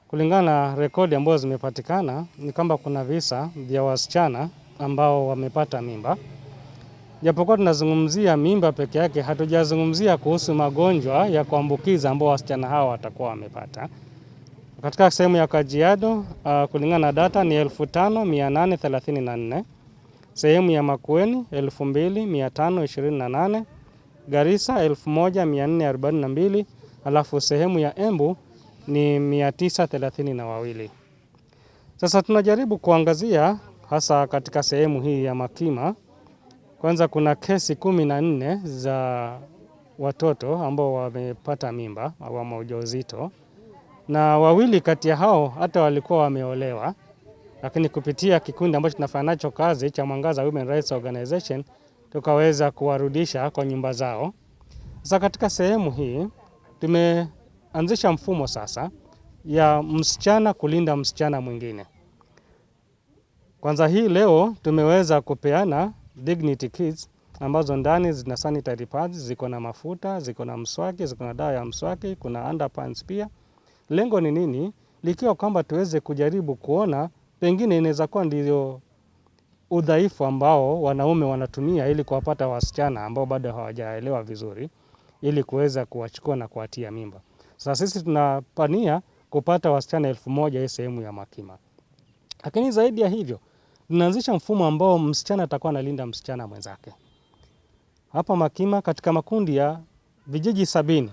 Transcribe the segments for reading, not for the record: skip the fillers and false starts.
Kulingana na rekodi ambazo zimepatikana ni kwamba kuna visa vya wasichana ambao wamepata mimba. Japokuwa tunazungumzia mimba peke yake, hatujazungumzia kuhusu magonjwa ya kuambukiza ambao wasichana hawa watakuwa wamepata. Katika sehemu ya Kajiado, kulingana na data ni 5834, sehemu ya Makueni 2528, Garissa 1442, alafu sehemu ya Embu ni 932. Sasa tunajaribu kuangazia hasa katika sehemu hii ya Makima. Kwanza kuna kesi 14 za watoto ambao wamepata mimba au ujauzito, na wawili kati ya hao hata walikuwa wameolewa, lakini kupitia kikundi ambacho tunafanya nacho kazi cha Mwangaza Women Rights Organization tukaweza kuwarudisha kwa nyumba zao. Sasa katika sehemu hii tumeanzisha mfumo sasa ya msichana kulinda msichana mwingine. Kwanza hii leo tumeweza kupeana Dignity Kits ambazo ndani zina sanitary pads, ziko na mafuta, ziko na mswaki, ziko na dawa ya mswaki, kuna underpants pia. Lengo ni nini? Likiwa kwamba tuweze kujaribu kuona pengine inaweza kuwa ndio udhaifu ambao wanaume wanatumia ili kuwapata wasichana ambao bado hawajaelewa vizuri ili kuweza kuwachukua na kuwatia mimba. Sasa sisi tunapania kupata wasichana 1000 hii sehemu ya Makima. Lakini zaidi ya hivyo, tunaanzisha mfumo ambao msichana atakuwa analinda msichana mwenzake. Hapa Makima katika makundi ya vijiji 70,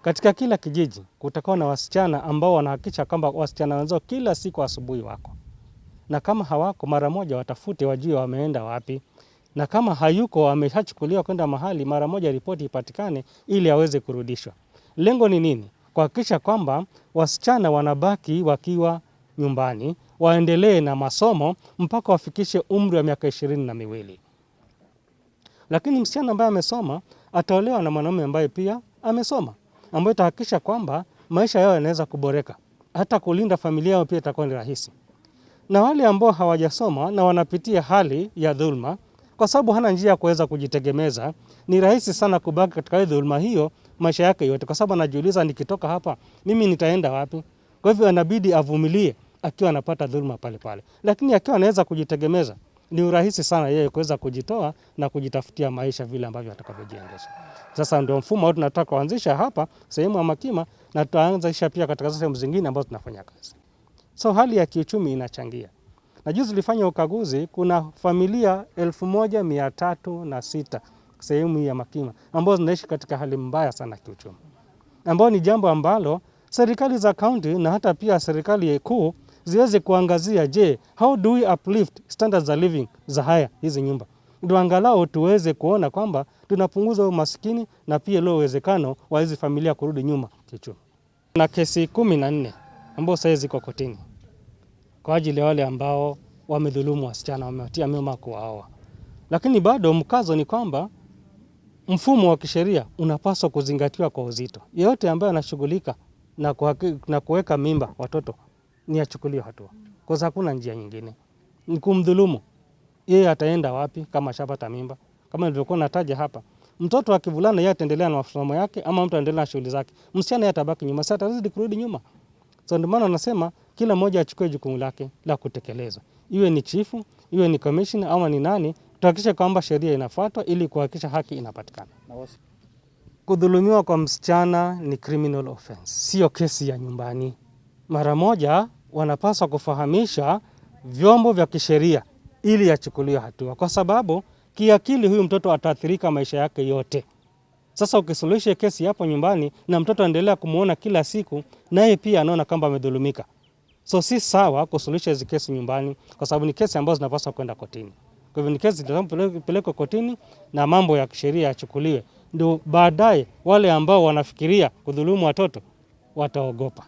katika kila kijiji kutakuwa na wasichana ambao wanahakikisha kwamba wasichana wenzao kila siku asubuhi wako. Na kama hawako, mara moja watafute wajue wameenda wapi. Na kama hayuko ameshachukuliwa kwenda mahali, mara moja ripoti ipatikane ili aweze kurudishwa. Lengo ni nini? Kuhakikisha kwamba wasichana wanabaki wakiwa nyumbani, waendelee na masomo mpaka wafikishe umri wa miaka 22. Lakini msichana ambaye amesoma ataolewa na mwanaume ambaye pia amesoma, ambaye itahakikisha kwamba maisha yao yanaweza kuboreka. Hata kulinda familia yao pia itakuwa ni rahisi. Na wale ambao hawajasoma na wanapitia hali ya dhulma, kwa sababu hana njia ya kuweza kujitegemeza, ni rahisi sana kubaki katika dhulma hiyo maisha yake yote, kwa sababu anajiuliza, nikitoka hapa mimi nitaenda wapi? Kwa hivyo inabidi avumilie akiwa anapata dhulma pale pale. Lakini akiwa anaweza kujitegemeza, ni urahisi sana yeye kuweza kujitoa na kujitafutia maisha vile ambavyo atakavyojiendesha. Sasa ndio mfumo ambao tunataka kuanzisha hapa sehemu ya Makima, na tutaanzisha pia katika sehemu zingine ambazo tunafanya kazi. So hali ya kiuchumi inachangia. Na juzi tulifanya ukaguzi, kuna familia 1306 sehemu ya Makima ambazo zinaishi katika hali mbaya sana kiuchumi, ambao ni jambo ambalo serikali za county na hata pia serikali kuu ziweze kuangazia. Je, how do we uplift standards of living za haya hizi nyumba, ndio angalau tuweze kuona kwamba tunapunguza umaskini na pia ile uwezekano wa hizi familia kurudi nyuma kiuchumi. Na kesi 14 ambao sasa ziko kotini kwa ajili ya wale ambao wamedhulumu wasichana, wamewatia mimba kuwaoa. Lakini bado mkazo ni kwamba mfumo wa kisheria unapaswa kuzingatiwa kwa uzito. Yeyote ambaye anashughulika na kuweka mimba watoto ni achukuliwe hatua, kwa sababu hakuna njia nyingine. Ni kumdhulumu. Yeye ataenda wapi kama ashapata mimba? Kama nilivyokuwa nataja hapa, mtoto akivulana yeye ataendelea na masomo yake, ama mtu aendelea na shughuli zake. Msichana yeye atabaki nyuma, sasa atazidi kurudi nyuma. So ndio maana nasema kila mmoja achukue jukumu lake la kutekeleza. Iwe ni chifu, iwe ni commissioner ama ni nani, tuhakikishe kwamba sheria inafuatwa ili kuhakikisha haki inapatikana. Kudhulumiwa kwa msichana ni criminal offense, sio kesi ya nyumbani. Mara moja wanapaswa kufahamisha vyombo vya kisheria ili yachukuliwe hatua, kwa sababu kiakili huyu mtoto ataathirika maisha yake yote. Sasa ukisuluhisha kesi hapo nyumbani na mtoto aendelea kumuona kila siku, naye pia anaona kwamba amedhulumika. So si sawa kusuluhisha hizi kesi nyumbani, kwa sababu ni kesi ambazo zinapaswa kwenda kotini. Kwa hivyo ni kesi zinapelekwa kotini na mambo ya kisheria yachukuliwe, ndio baadaye wale ambao wanafikiria kudhulumu watoto wataogopa.